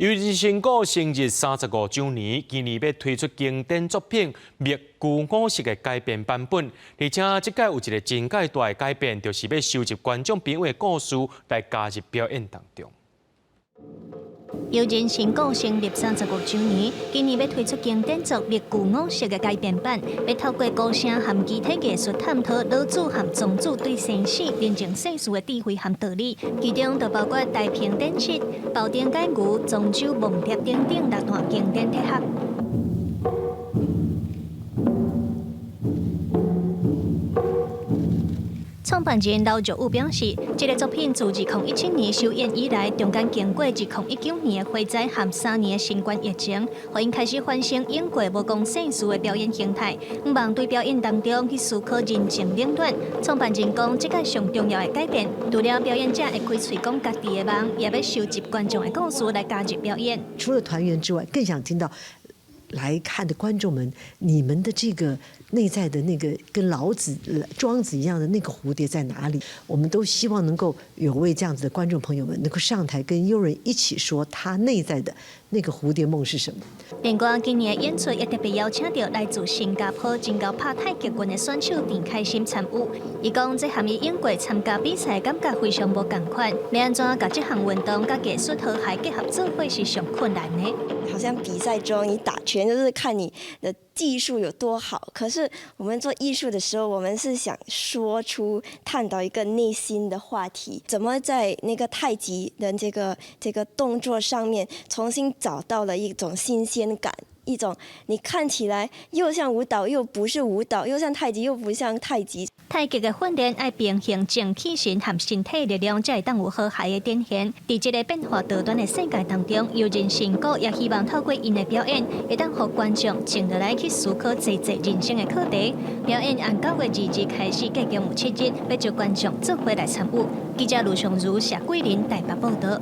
悠仁神鼓成立35週年，今年欲推出經典作品《麥具五色》的改編版本，而且這擺有一个真蓋大的改變，就是欲收集觀眾朋友的故事來加入表演當中。悠仁神鼓成立35週年，今年欲推出經典作《麥具五色》的改編版，欲透過鼓聲和肢體藝術探討老子和莊子對生死、人情世事的智慧和道理，其中就包括太平典七、包丁解牛、莊周夢蝶等等六段經典哲學。創辦人劉若武表示，這个作品自2017年首演以來，中間經過2019年的火災和3年的新冠疫情，予𪜶開始反省演過無仝世事的表演形態，向望對表演當中去思考人情冷暖。創辦人講，這擺上重要的改變，除了表演者會開喙講家己的夢，也欲收集觀眾的故事來加入表演。除了團員之外，更想聽到來看的觀眾們，你們的這個內在的那個跟老子、莊子一樣的那個蝴蝶在哪裡？我們都希望能夠有位這樣子的觀眾朋友們能夠上台跟悠仁一起說他內在的那個蝴蝶夢是什麼。另外，今年的演出也特別邀請到來自新加坡真𠢕拍太極拳的選手鄭開心參與。伊講，這和伊演過參加比賽感覺非常無仝款，欲按怎共這項運動佮藝術和諧結合做伙是上困難的。好像比賽中你打拳就是看你的技術有多好，可是我們做藝術的時候，我們是想說出探討一個內心的話題，怎麼在那個太極的這個動作上面重新找到了一種新鮮感，一種你看起來又像舞蹈又不是舞蹈，又像太極又不像太極。太極的訓練愛平衡精氣神和身體力量，才會當有和諧的展現。佇這個變化多端的世界當中，悠仁神鼓也希望透過𪜶的表演，會當予觀眾靜落來去思考濟濟人生的課題。表演按9月2日開始，計共有7日，欲招觀眾做伙來參與。記者盧松如、謝桂林台北報道。